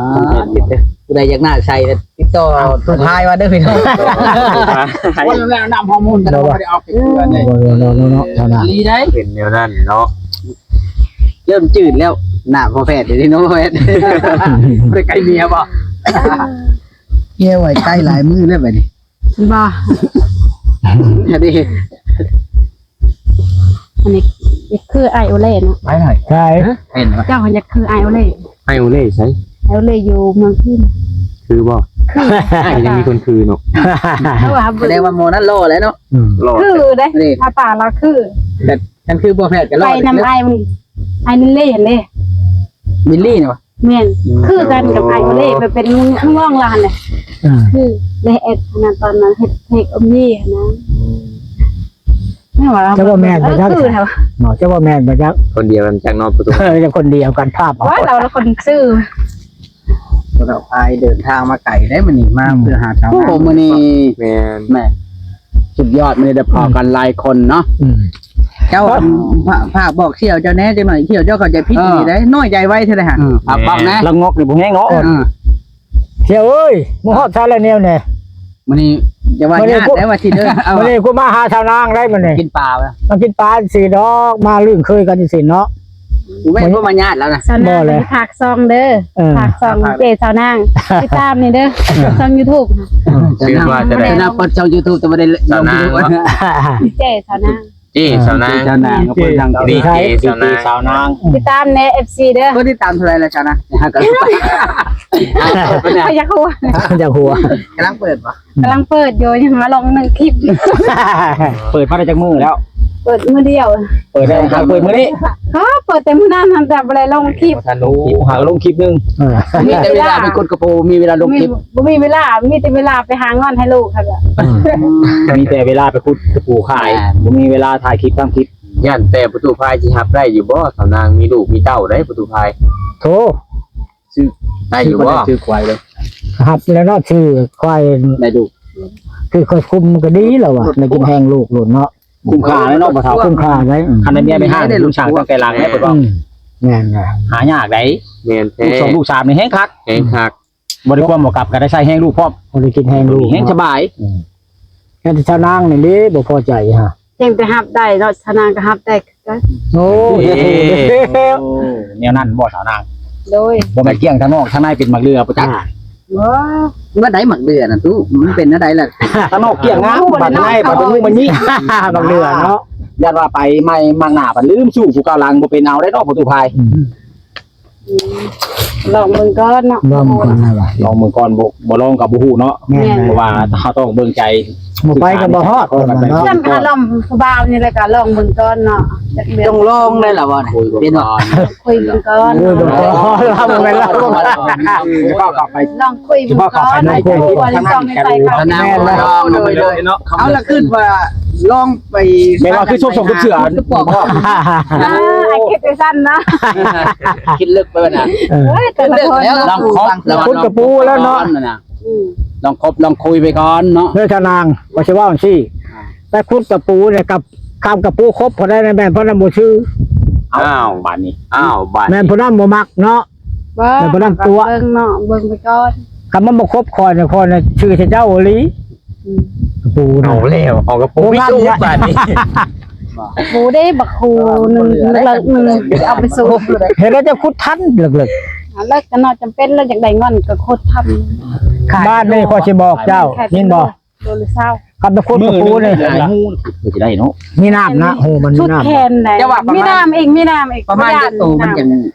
ຜູ້ໃດຢາກໜ້າໃສ ຕິດຕໍ່ ເອົາ ສຸດທ້າຍວ່າເດີພີ່ນ້ອງ ຄົນແນະນຳຮອກມູນ ແຕ່ບໍ່ໄດ້ອອກເທື່ອເດ້ ເນາະ ເນາະ ເນາະ ເນາະ ເນາະ ເປັນແນວນັ້ນເນາະ ເລີ່ມຈືດແລ້ວ ໜ້າພໍ່ແພດເດ້ເນາະ ພໍ່ແພດ ໄປໃກ້ເມຍບໍ່? ເມຍໄວ້ໃກ້ຫຼາຍມື້ແລ້ວບັດນີ້ ບໍ່ ອັນນີ້ ອັນນີ້ຢາກຄືອ້າຍໂອເລ່ເນາະ ໄປໃສ ໃສ ເຫັນບໍ່ ເຈົ້າຢາກຄືອ້າຍໂອເລ່ ອ້າຍໂອເລ່ໃສ ອ້າຍໂອເລ່ຢູ່ເມືອງພີນ ຄືບໍ່ ຄື ອ້າຍກໍຍັງມີຄົນຄືເນາະ ສະແດງວ່າໝໍນັ້ນຫຼໍ່ແຫຼະເນາະ ອືມ ຫຼໍ່ ຄືເດ້ ໜ້າຕາລາວຄື ຄັນຄືບໍ່ແພດກໍຫຼໍ່ ໄປນຳອ້າຍມັນ ອ້າຍນິນເລ່ຫັ້ນເດ້ ບິນລີ້ນະ ແມ່ນ ອືມ ຄືກັນກັບອ້າຍໂອເລ່ ແບບເປັນນ້ອງລາວຫັ້ນແຫຼະ ອ່າ ຄືເລແອັດຫັ້ນນະ ຕອນນັ້ນເຮັດເພງອອມນີ້ຫັ້ນນະ ອືມ ແມ່ນວ່າ ຈະບໍ່ແມ່ນບໍ່ຈັກ ຄືແທ້ວະ ເນາະ ຈະບໍ່ແມ່ນບໍ່ຈັກ ຄົນດຽວກັນຈັກເນາະ ເອີ ຄົນດຽວກັນພາບ ວ່າລາວລະຄົນຊື່ ພວກເຮົາພາເດີນທາງມາໄກເດ້ມື້ນີ້ ມາ ອືມ ເພື່ອຫາຊາວນາ ໂອ້ ມື້ນີ້ ແມ່ນ ແມ່ນ ສຸດຍອດ ມື້ນີ້ໄດ້ພໍ້ກັນ ອືມ ຫຼາຍຄົນເນາະ ອືມ ເຈົ້າ ເອີ ຝາກ ຝາກບອກສ່ຽວເຈົ້າແດ່ ຈັກໜ້ອຍສ່ຽວເຈົ້າເຂົ້າໃຈຜິດ ເອີ ອີ່ຫຼີເດ້ ນ້ອຍໃຈໄວເທື່ອໃດຫະ ອືມ ຝາກບອກແດ່ ລະງົກນີ້ບໍ່ແຮງເນາະ ເອີ ສ່ຽວເອີຍ ມາຮອດຊາຍລະແນວແດ່ ມື້ນີ້ຢ່າວ່າຍາດໄດ້ວ່າຊິເດີ ມື້ນີ້ກູມາຫາສາວນາງໄດ້ມື້ນີ້ ກິນປາ ມາກິນປາຊິດອກ ມາລຶ້ງເຄີຍກັນຊິເນາະ ບໍ່ແມ່ນຜູ້ມາຍາດແລ້ວນະ ສາວນາງ ບໍ່ແຫຼະ ຝາກຊ່ອງເດີ ເອີ ຝາກຊ່ອງເຈ້ສາວນາງ ຕິດຕາມນີ້ເດີ ເອີ ຊ່ອງຢູທູບ ເອີ ຊື່ວ່າຈະໄດ້ ເດີ ເດີ ເປີດຊ່ອງຢູທູບ ແຕ່ບໍ່ໄດ້ລົງຢູທູບ ສາວນາງ ເນາະ ເຈ້ສາວນາງ ເຈ້ສາວນາງ ເຈ້ສາວນາງ ເພິ່ນດັງ ດີເຈສາວນາງ ຕິດຕາມແດ່ ເອັຟຊີ ເດີ ເພິ່ນຕິດຕາມເທົ່າໃດລະສາວນາງ? ເຂົາຢາກຮູ້ ຢາກຮູ້ ກຳລັງເປີດບໍ່? ກຳລັງເປີດຢູ່ ຍັງມາລົງໜຶ່ງຄລິບ ເປີດມາໄດ້ຈັກມື້ແລ້ວ? ເປີດມື້ດຽວ ເປີດໄດ້ ເປີດມື້ນີ້ ເອີ ເປີດແຕ່ມື້ນັ້ນ ແຕ່ບໍ່ໄດ້ລົງຄລິບ ບໍ່ທັນລົງຄລິບ ຫາລົງຄລິບໜຶ່ງ ເອີ ມີແຕ່ເວລາໄປຂຸດກະປູ ມີເວລາລົງຄລິບ ບໍ່ມີເວລາ ມີແຕ່ເວລາໄປຫາເງິນໃຫ້ລູກຫັ້ນລະ ອືມ ມີແຕ່ເວລາໄປຂຸດກະປູຂາຍ ແມ່ນ ບໍ່ມີເວລາຖ່າຍຄລິບທຳຄລິບ ຢ້ານແຕ່ປະຕູພາຍຊິຮັບໄດ້ຢູ່ບໍ່? ສາວນາງມີລູກມີເຕົ້າໄດ໋ ປະຕູພາຍ ໂທ ຊື້ໄດ້ຢູ່ບໍ່? ຊື້ຄວາຍເດ້ ຮັບແລ້ວເນາະ ຊື້ຄວາຍ ໄດ້ລູກ ຄືຄວາຍຄຸມກໍດີແລ້ວວ່າ ໄດ້ກິນແຮງລູກໂລດເນາະ ຄຸ້ມຄ່າແລ້ວເນາະ ພໍ່ເຖົ້າ ຄຸ້ມຄ່າໄດ໋ ຄັນໄດ້ເມຍໄປຫາບຸນສ້າງຕັ້ງແຕ່ຫຼັງແລ້ວ ເພິ່ນວ່າ ອືມ ແມ່ນນະ ຫາຍາກໄດ໋ ແມ່ນແທ້ ລູກສອງລູກສາມນີ້ແຮງຄັກ ແຮງຄັກ ບໍ່ໄດ້ຄວາມບໍ່ກັບ ກໍໄດ້ໃຊ້ແຮງລູກພ້ອມ ບໍ່ໄດ້ກິນແຮງລູກ ແຮງສະບາຍ ອືມ ແຕ່ຊາວນາງນີ້ເດ້ບໍ່ພໍໃຈຮະ ຍັງແຕ່ຮັບໄດ້ເນາະ ຊາວນາງກໍຮັບໄດ້ຄືກັນ ໂອ້ຍ ເອີ ໂອ້ ແນວນັ້ນບໍ່ສາວນາງ? ໂດຍ ບໍ່ແມ່ນກ້ຽງທາງນອກ ທາງໃນເປັນໝາກເດືອບໍ່ຈັກ ບໍ່ ເມື່ອໃດໝາກເດືອນະຕູ້ ມັນເປັນແນວໃດລະ? ທາງນອກກ້ຽງງາມ ບາດໃນບາດບໍ່ຮູ້ມັນມີ ໝາກເດືອເນາະ ຢ້ານວ່າໄປໃໝ່ໝາກໜ້າບັດລືມ ສູ້ຜູ້ກ່າວຫຼັງບໍ່ເປັນເອົາໄດ້ເນາະ ປະຕູພາຍ ອືມ ອືມ ລອງເບິ່ງກ່ອນເນາະ ລອງເບິ່ງກ່ອນນະວ່າ ລອງເບິ່ງກ່ອນ ບໍ່ ບໍ່ລອງກໍບໍ່ຮູ້ເນາະ ແມ່ນ ເພາະວ່າເຮົາຕ້ອງເບິ່ງໃຈ ບໍ່ໄປກໍບໍ່ຮອດ ເພິ່ນວ່າເນາະ ຈຳຄາລົມຜູ້ບ່າວນີ້ແຫຼະ ກໍລອງເບິ່ງກ່ອນເນາະ ຈັກເດືອນ ຕ້ອງລອງໄດ້ລະບໍ່ ເປັນບໍ່? ຄຸຍເບິ່ງກ່ອນ ຄຸຍເບິ່ງກ່ອນ ລອງເບິ່ງກ່ອນ ລອງຄຸຍເບິ່ງກ່ອນ ເພາະເຂົາໄປ ລອງຄຸຍເບິ່ງກ່ອນ ເພາະເຂົາໄປ ໃນຄອບຄົວທັງນັ້ນ ແມ່ນແລ້ວ ລອງໄປເລີຍເນາະ ເອົາລະ ຄືວ່າລອງ ໄປ ແມ່ນວ່າຄືສົບສົບເສືອ ຄືປອກ ອ່າ ຄິດໄປຊັ້ນເນາະ ຄິດເລິກໄປວ່ານະ ເອີ ເອີຍ ແຕ່ລະຄົນ ລອງຄົບ ລອງຂຸດກະປູແລ້ວເນາະ ອືມ ລອງຄົບລອງຄຸຍໄປກ່ອນເນາະ ເດີຊາວນາງ ວ່າຊິເວົ້າຈັ່ງຊີ້ ອ່າ ໄປຂຸດກະປູນີ້ກັບຄຳກະປູຄົບເຂົາໄດ້ແມ່ນ ເພິ່ນນະບໍ່ຊື່ ອ້າວ ບາດນີ້ ອ້າວ ບາດນີ້ ແມ່ນຜູ້ນັ້ນບໍ່ມັກເນາະ ບໍ່ ແມ່ນຜູ້ນັ້ນຕົວະ ເບິ່ງເນາະ ເບິ່ງໄປກ່ອນ ຄັນມັນບໍ່ຄົບຂ້ອຍນີ້ ຂ້ອຍນີ້ຊື່ໃສ່ເຈົ້າອີ່ຫຼີ ອືມ ກະປູນະ ເອົາແລ້ວ ເອົາກະປູ ບໍ່ທັນ ມີຕູ້ບາດນີ້ ປູເດ້ ບັກຄູໜຶ່ງ ເລິກໜຶ່ງ ເອົາໄປສູບ ເຮັດແລ້ວຈະຂຸດທັນເລິກໆ ເລິກກັນເນາະ ຈຳເປັນແລ້ວຢາກໄດ້ເງິນກໍຂຸດທັນ ບ້ານນີ້ຂ້ອຍຊິບອກເຈົ້າ ຍິນບໍ່? ໂລລະຊາວ ຄັນໄປຂຸດກະປູນີ້ ຫຼາຍຮູ ຄືຊິໄດ້ເນາະ ມີນ້ຳນະ ຮູມັນມີນ້ຳ ແຂນໄດ໋ ມີນ້ຳອີກ ມີນ້ຳອີກ ປະມານຈັກໂຕມັນຈັ່ງ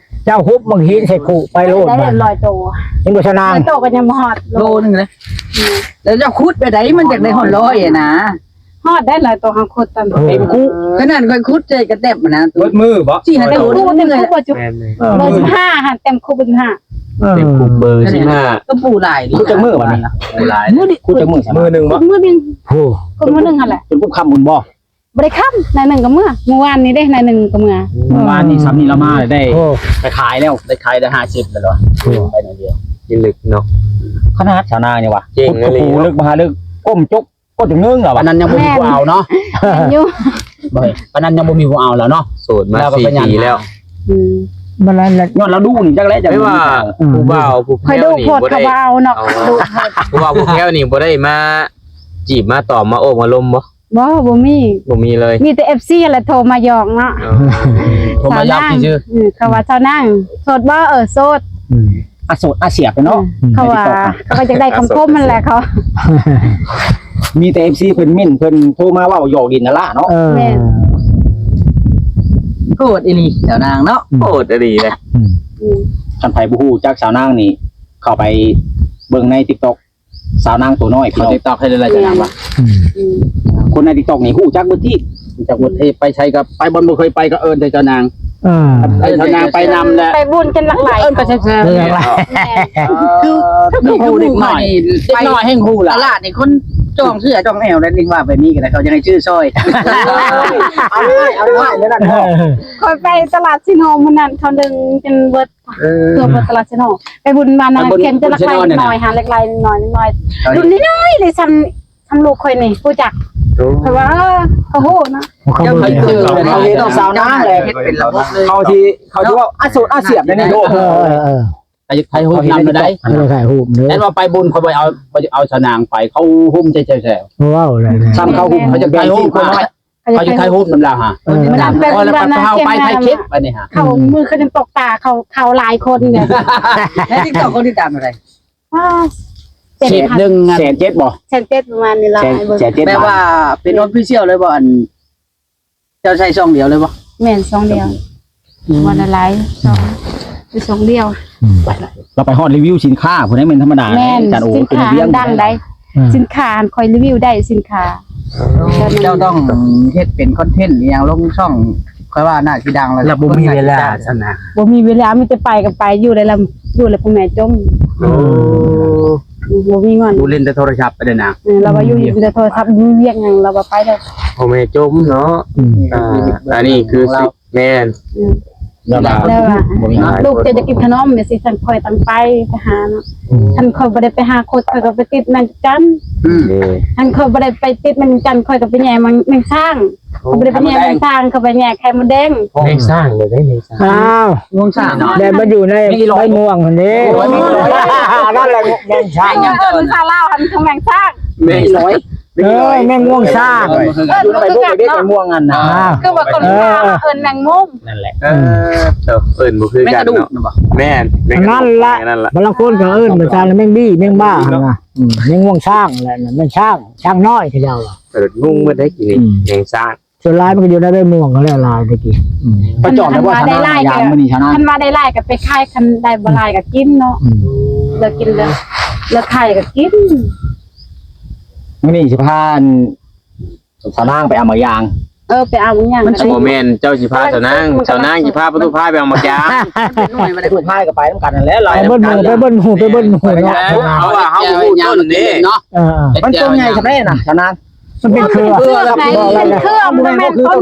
ເຈົ້າຮຸບບັກຫີນໃສ່ຄຸໄປໂລດ ໄດ້ຮ້ອຍໂຕ ເຫັນບໍ່ຊະນາງ ຮ້ອຍໂຕກໍຍັງບໍ່ຮອດໂລ ໂລໜຶ່ງເດ້ ແລ້ວເຈົ້າຂຸດໄປໃດ ມັນຈັກໄດ້ຮອດຮ້ອຍຫັ້ນນະ ຮອດໄດ້ຫຼາຍໂຕ ເຮົາຂຸດຕອນ ເຕັມຄຸ ຂະໜາດຂ້ອຍຂຸດໃສ່ກະແຕັບຫັ້ນນະ ເບິດມື້ບໍ່? ສີ່ຫ້າໂຕ ເຕັມຄຸ ເຕັມຄຸບໍ່ຈຸ ແມ່ນ ເບີສິບຫ້າຫັ້ນ ເຕັມຄຸເບີສິບຫ້າ ເອີ ເຕັມຄຸເບີສິບຫ້າ ກໍປູຫຼາຍ ຂຸດຈັກມື້ບັດນີ້? ປູຫຼາຍ ມື້ນີ້ ຂຸດຈັກມື້? ມື້ໜຶ່ງບໍ່? ມື້ໜຶ່ງ ໂອ້ ຂຸດມື້ໜຶ່ງຫັ້ນແຫຼະ ຈົນຄຸຄ່ຳພຸ້ນບໍ່? ບໍ່ໄດ້ຄ່ຳ ໜ້ອຍໜຶ່ງກໍເມືອ ມື້ວານນີ້ເດ້ ໜ້ອຍໜຶ່ງກໍເມືອ ມື້ວານນີ້ ອືມ ຊ່ຳນີ້ລາວມາໄດ້ ໂອ້ ໄປຂາຍແລ້ວ ໄດ້ຂາຍໄດ້ຫ້າສິບແລ້ວ ໂອ້ ໄປໜ້ອຍດຽວ ຍັງລຶກເນາະ ຂະໜາດຊາວນາງນີ້ວ່າ ເກັ່ງອີ່ຫຼີ ລຶກມະຫາລຶກ ກົ້ມຈົກ ກໍຈະເງິງແລ້ວ ປານນັ້ນຍັງບໍ່ມີຜູ້ເອົາເນາະ ແມ່ນຢູ່ ບໍ່ ປານນັ້ນຍັງບໍ່ມີຜູ້ເອົາແລ້ວເນາະ ໂສດມາສີ່ປີແລ້ວ ອືມ ບັດນັ້ນແຫຼະ ຍ້ອນລາວດຸນີ້ຈັກແຫຼະ ຈັກບໍ່ມີຜູ້ເອົາ ຜູ້ບ່າວຜູ້ແພ້ວນີ້ບໍ່ໄດ້ ຂ້ອຍດຸໂພດ ເຂົາບໍ່ເອົາເນາະ ດຸ ຜູ້ບ່າວຜູ້ແພ້ວນີ້ບໍ່ໄດ້ມາຈີບມາຕອບມາໂອ້ມາລົມບໍ່? ບໍ່ ບໍ່ມີ ບໍ່ມີເລີຍ ມີແຕ່ເອັຟຊີຫັ້ນແຫຼະໂທມາຢອກເນາະ ອໍ ໂທມາຢອກຊື່ໆ ອືມ ເຂົາວ່າ ຊາວນາງ ໂສດບໍ່? ເອີ ໂສດ ອືມ ອາໂສດອາສຽບເນາະ ອືມ ເຂົາວ່າ ເຂົາກໍຢາກໄດ້ຄຳຄົມຫັ້ນແຫຼະເຂົາ ມີແຕ່ເອັຟຊີເພິ່ນເມັ້ນ ເພິ່ນໂທມາເວົ້າຢອກຫຼິ້ນນັ້ນລະເນາະ ເອີ ແມ່ນ ໂພດອີ່ຫຼີ ຊາວນາງເນາະ ອືມ ໂພດອີ່ຫຼີເດ້ ອືມ ອືມ ຄັນໃຜບໍ່ຮູ້ຈັກຊາວນາງນີ້ ເຂົ້າໄປເບິ່ງໃນຕິກຕັອກ ສາວນາງໂຕນ້ອຍ ເຂົ້າຕິກຕັອກໃຫ້ເລີຍ ຈະນຳວ່າ ອືມ ອືມ ຄົນໃນຕິກຕັອກນີ້ຮູ້ຈັກເບິດທີ່ ຮູ້ຈັກເບິດທີ່ ໄປໃສກໍໄປ ບ່ອນບໍ່ເຄີຍໄປກໍເອີ້ນແຕ່ເຈົ້ານາງ ເອີ ເອີ້ນເຈົ້ານາງໄປນຳແຫຼະ ໄປບຸນກັນຫຼັກຫຼາຍ ເອີ້ນໄປແຊບໆ ແມ່ນ ຄື ຄືເດັກນ້ອຍ ເດັກນ້ອຍແຮ່ງຮູ້ລະ ຕະຫຼາດນີ້ຄົນຈ້ອງເສື້ອຈ້ອງແອວແລ້ວ ນີ້ວ່າແບບນີ້ກໍໄດ້ ເຂົາຢາກໃຫ້ຊື້ຊ່ອຍ ເອົາເລີຍ ເອົາເລີຍ ຂ້ອຍໄປຕະຫຼາດຊີໂນມື້ນັ້ນ ເຂົາດຶງຈົນເບິດ ເອີ ເພື່ອບໍ່ຕະຫຼາດຊະເນາະ ໄປບຸນບ້ານນະ ໄປບຸນ ຂຽນແຕ່ລະໄຄ ເປັນຊະເນາະ ໜ້ອຍ ຫາເລັກໆ ນ້ອຍໆ ເປັນຊະເນາະ ລຸ້ນນ້ອຍໆ ເລີຍ ຊ່ຳ ຊ່ຳລູກຂ້ອຍນີ້ ຮູ້ຈັກ ໂອ້ ເຂົາວ່າ ເອີ ເຂົາຮູ້ນະ ເຂົາເບິ່ງ ເຂົາເຫັນ ເຂົາເຫັນ ເຂົາເຫັນ ສາວນາງແຫຼະ ເຮັດເປັນລະບົບເລີຍ ເຂົາຊິ ເຂົາຊິເວົ້າ ອາໂສດອາສຽບໃນນີ້ ເອີ ເອີ ເອີ ເອີ ໄປຖ່າຍຮູບນຳໄດ້ ເອີ ຖ່າຍຮູບເດີ ແມ່ນວ່າໄປບຸນ ຂ້ອຍບໍ່ເອົາ ບໍ່ເອົາສາວນາງໄປ ເຂົາຮຸ່ມແທ້ໆ ເວົ້າແຫຼະ ຊ່ຳເຂົາຮຸ່ມ ເຂົາຈະໄປຮູບ ເຂົາຈະຖ່າຍຮູບນຳລາວຫາ ເອີ ມື້ນັ້ນໄປ ເຂົາໄປຖ່າຍຄລິບ ບາດນີ້ຫາ ເຂົາ ອືມ ມືເຂົາຈົນຕົກຕາ ເຂົາ ເຂົາຫຼາຍຄົນເດ ໃນຕິກຕັອກຄົນຕິດຕາມເທົ່າໃດ? ອ່າ ສິບ ໜຶ່ງ ແສນເຈັດບໍ່? ແສນເຈັດ ປະມານນີ້ລະ ແສນເຈັດ ແປວ່າເປັນອອບຟິຊຽວເລີຍບໍ່? ອັນ ເຈົ້າໃຊ້ຊ່ອງດຽວເລີຍບໍ່? ແມ່ນ ຊ່ອງດຽວ ອືມ ບໍ່ໄດ້ຫຼາຍ ຊ່ອງ ຄືຊ່ອງດຽວ ອືມ ລາວໄປຮອດຣີວິວສິນຄ້າພຸ້ນ ແມ່ນທຳມະດາ ແມ່ນ ອາຈານໂອ ສິນຄ້າດັງໃດ ອືມ ສິນຄ້າຫັ້ນຂ້ອຍຣີວິວໄດ້ສິນຄ້າ ເຈົ້າຕ້ອງເຮັດເປັນຄອນເທັນອີ່ຫຍັງລົງຊ່ອງ ຂ້ອຍວ່າໜ້າຊິດັງແລ້ວ ແລ້ວບໍ່ມີເວລາຊັ້ນນະ ບໍ່ມີເວລາ ມີແຕ່ໄປກໍໄປ ຢູ່ແລ້ວ ຢູ່ແລ້ວພໍ່ແມ່ຈົ່ມ ໂອ້ ບໍ່ມີເງິນ ຢູ່ຫຼິ້ນແຕ່ໂທລະສັບໄປເດ້ນະ ເອີ ລາວວ່າຢູ່ຫຼິ້ນແຕ່ໂທລະສັບ ບໍ່ມີວຽກຫຍັງ ລາວວ່າໄປແລ້ວ ພໍ່ແມ່ຈົ່ມເນາະ ອືມ ອ່າ ອັນນີ້ຄື ແມ່ນ ອືມ ແລ້ວວ່າ ລູກເຈົ້າຈະກິນຂະໜົມ ແມ່ນຊິສັ່ງຂ້ອຍຕັ້ງໄປ ໄປຫາເນາະ ອືມ ຄັນຂ້ອຍບໍ່ໄດ້ໄປຫາຄົດ ຂ້ອຍກໍໄປຕິດແມງຈັນ ອືມ ຄັນຂ້ອຍບໍ່ໄດ້ໄປຕິດແມງຈັນ ຂ້ອຍກໍໄປແຍ່ແມງ ແມງຊ້າງ ຂ້ອຍບໍ່ໄດ້ໄປແຍ່ແມງຊ້າງ ຂ້ອຍໄປແຍ່ໄຂ່ມົດແດງ ແມງຊ້າງເລີຍເດ້ ແມງຊ້າງ ອ້າວ ງວງຊ້າງເນາະ ແບບມັນຢູ່ໃນໃບມ່ວງຫັ້ນເດ້ ໂອ້ຍ ນັ້ນແຫຼະແມງຊ້າງ ເອີ້ນພາສາລາວຫັ້ນຄືແມງຊ້າງ ແມງນ້ອຍ ເອີ ແມງງວງຊ້າງ ເອີ ຢູ່ໃນໃບບົກເດ້ ແມງງວງຫັ້ນນະ ຄືວ່າຄົນລາວເອີ້ນແມງມຸມ ນັ້ນແຫຼະ ເອີ ເອີ້ນບໍ່ຄືກັນເນາະ ແມ່ນ ນັ້ນລະ ບາງຄົນກໍເອີ້ນໄປຕາມແມງບີ້ ແມງບ້າຫັ້ນນະ ອືມ ແມງງວງຊ້າງແຫຼະ ແມ່ນຊ້າງ ຊ້າງນ້ອຍ ເຂົາເຈົ້າວ່າ ເອີ ງົງໝົດໄດ໋ ອືມ ແມງຊ້າງ ສ່ວນຫຼາຍມັນກໍຢູ່ໃນໃບມ່ວງຫັ້ນແຫຼະຫຼາຍແຕ່ກີ້ ອືມ ໄປຈອດໄດ້ບໍ່ ຄັນວ່າໄດ້ຫຼາຍກໍ ມື້ນີ້ຊະນະ ຄັນວ່າໄດ້ຫຼາຍກໍໄປຂາຍ ຄັນໄດ້ບໍ່ຫຼາຍກໍກິນເນາະ ອືມ ເລືອກກິນເລືອກ ເລືອກຂາຍກໍກິນ ມື້ນີ້ຊິພາ ສາວນາງໄປເອົາໝາກຢາງ ເອີ ໄປເອົາໝາກຢາງ ມັນບໍ່ແມ່ນເຈົ້າຊິພາສາວນາງ ສາວນາງຊິພາປະຕູພາຍໄປເອົາໝາກຢາງ ປະຕູພາຍກໍໄປນຳກັນຫັ້ນແຫຼະ ໄປເບິດໝູ່ ໄປເບິດໝູ່ເນາະ ເພາະວ່າເຮົາບໍ່ຮູ້ຕົ້ນເດ້ ເອີ ມັນຕົ້ນໃຫຍ່ສ່ຳໃດນະສາວນາງ ມັນເປັນເຄືອ ເປັນເຄືອ ບໍ່ແມ່ນຕົ້ນ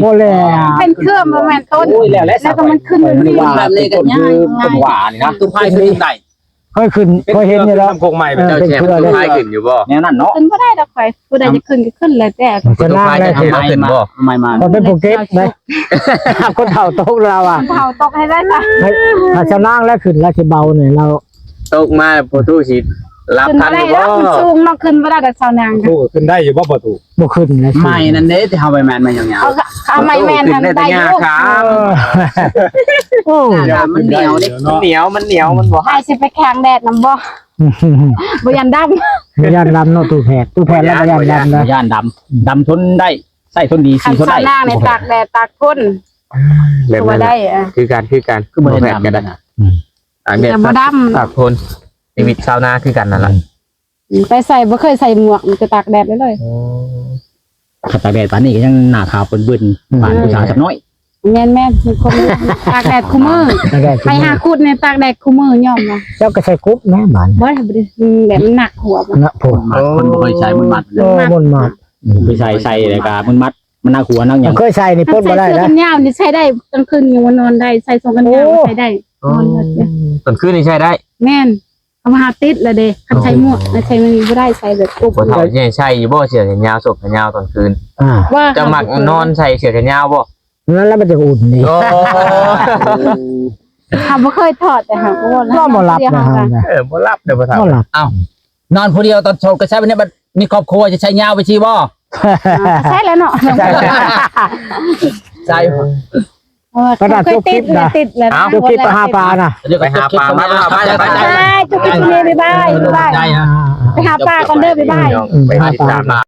ບໍ່ແລ້ວ ເປັນເຄືອ ບໍ່ແມ່ນຕົ້ນ ໂອ້ຍ ແລ້ວແຫຼະ ແລ້ວກໍມັນຂຶ້ນຢູ່ນີ້ ມັນເປັນຕົ້ນຄືຕົ້ນຫວ້ານີ້ນະ ປະຕູພາຍຂຶ້ນໄດ້ ເຄີຍຂຶ້ນ ເຄີຍເຫັນຢູ່ແລ້ວ ເປັນເຄືອ ເອີ ເປັນເຄືອເລີຍ ຂຶ້ນບໍ່? ແນວນັ້ນເນາະ ຂຶ້ນບໍ່ໄດ້ດອກຂ້ອຍ ຜູ້ໃດຈະຂຶ້ນກໍຂຶ້ນແລ້ວແຕ່ ປະຕູພາຍຈະຂຶ້ນບໍ່? ໃໝ່ມາ ຂ້ອຍເປັນຜູ້ເກັບເດ້ ຄົນເຖົ້າຕົກລາວອະ ຄົນເຖົ້າຕົກໃຫ້ໄດ້ຊະ ໃຫ້ຊາວນາງແລ້ວຂຶ້ນ ລາວຊິເບົານີ້ ລາວຕົກມາ ປະຕູຊິຮັບທັນຢູ່ບໍ່? ຂຶ້ນບໍ່ໄດ້ດອກ ມັນສູງເນາະ ຂຶ້ນບໍ່ໄດ້ດອກຊາວນາງ ປະຕູຂຶ້ນໄດ້ຢູ່ບໍ່ປະຕູ? ບໍ່ຂຶ້ນແລ້ວ ໄມ້ນັ້ນເດ້ ທີ່ເຮົາໄປແມ່ນໄມ້ຍາວໆ ເອົາ ເອົາໄມ້ແມ່ນຫັ້ນໄດ້ຢູ່ ເອີ ໂອ້ ມັນໜຽວເດ້ ມັນໜຽວ ມັນໜຽວ ມັນບໍ່ ອ້າຍຊິໄປແຂ່ງແດດນຳບໍ່? ບໍ່ຢ້ານດຳ ບໍ່ຢ້ານດຳເນາະ ຕູ້ແພດ ຕູ້ແພດລາວບໍ່ຢ້ານດຳນະ ບໍ່ຢ້ານດຳ ດຳທົນໄດ້ ໃຊ້ທົນດີ ສີທົນໄດ້ ຊາວນາງນີ້ຕາກແດດຕາກທົນ ແບບນັ້ນ ຄືວ່າໄດ້ ຄືກັນ ຄືກັນ ຄືບໍ່ໄດ້ດຳນະ ຕາກແດດຕາກທົນ ຊີວິດຊາວນາຄືກັນນັ້ນລະ ອືມ ໄປໃສ່ບໍ່ເຄີຍໃສ່ໝວກ ມີແຕ່ຕາກແດດເລີຍ ໂອ້ ຄັນຕາກແດດປານນີ້ກໍຍັງໜ້າຂາວເບິ່ນໆ ອືມ ປານຜູ້ສາວຈັກໜ້ອຍ ແມ່ນໆ ມີຄົນຕາກແດດຄູ່ມື້ ຕາກແດດ ໄປຫາຂຸດນີ້ຕາກແດດຄູ່ມື້ ຍອມບໍ່? ເຈົ້າກໍໃສ່ກຸບແນ່ບາດ ບໍ່ໄດ້ ບໍ່ໄດ້ ແບບມັນໜັກຫົວ ໜັກໂພດ ມັນມັດ ຄົນບໍ່ເຄີຍໃສ່ມັນມັດ ໂອ້ ມັນມັດ ມັນມັດ ອືມ ໄປໃສ່ ໃສ່ແລ້ວກໍມັນມັດ ມັນໜັກຫົວໜັກຫຍັງ ເຄີຍໃສ່ນີ້ປົດບໍ່ໄດ້ນະ ຄັນໃສ່ເສື້ອແຂນຍາວນີ້ໃສ່ໄດ້ ກາງຄືນຍັງວ່ານອນໄດ້ ໃສ່ສອງແຂນຍາວກໍໃສ່ໄດ້ ອໍ ນອນໄດ້ ເປັນຄືນນີ້ໃສ່ໄດ້ ແມ່ນ ເພາະວ່າເຮົາຕິດແລ້ວເດ້ ຄັນໃສ່ໝວກ ໃສ່ແນວນີ້ບໍ່ໄດ້ ໃສ່ແບບປຸບ ຜູ້ເຖົ້າຊິໃຫ້ໃສ່ຢູ່ບໍ່ ເສື້ອແຂນຍາວ ໂສກແຂນຍາວຕອນຄືນ? ອ່າ ວ່າ ເຈົ້າມັກນອນໃສ່ເສື້ອແຂນຍາວບໍ່? ນັ້ນແຫຼະມັນຈະອຸ່ນນີ້ ໂອ້ ເຮົາບໍ່ເຄີຍຖອດ ແຕ່ເຮົາກໍບໍ່ ນອນບໍ່ຫຼັບນະ ເຮົານະ ເອີ ບໍ່ຫຼັບເດ້ພໍ່ເຖົ້າ ບໍ່ຫຼັບ ເອົ້າ ນອນຜູ້ດຽວຕອນໂສດກໍໃສ່ແບບນີ້ ບັດມີຄອບຄົວຈະໃສ່ຍາວໄປຊີ້ບໍ່? ອ່າ ໃສ່ແລ້ວເນາະ ໃສ່ ເອີ ກໍໄດ້ ເຄີຍຕິດ ຈົບຄລິບນະ ຕິດແລ້ວນະ ເອົ້າ ຈົບຄລິບໄປຫາປານະ ໄປຫາປາ ມາ ມາ ມາ ໄປ ໄປ ຈົບຄລິບນີ້ ບາຍບາຍ ບາຍບາຍ ອ່າໆໆ ໄປຫາປາກ່ອນເດີ ບາຍບາຍ ອືມ ໄປຫາປາ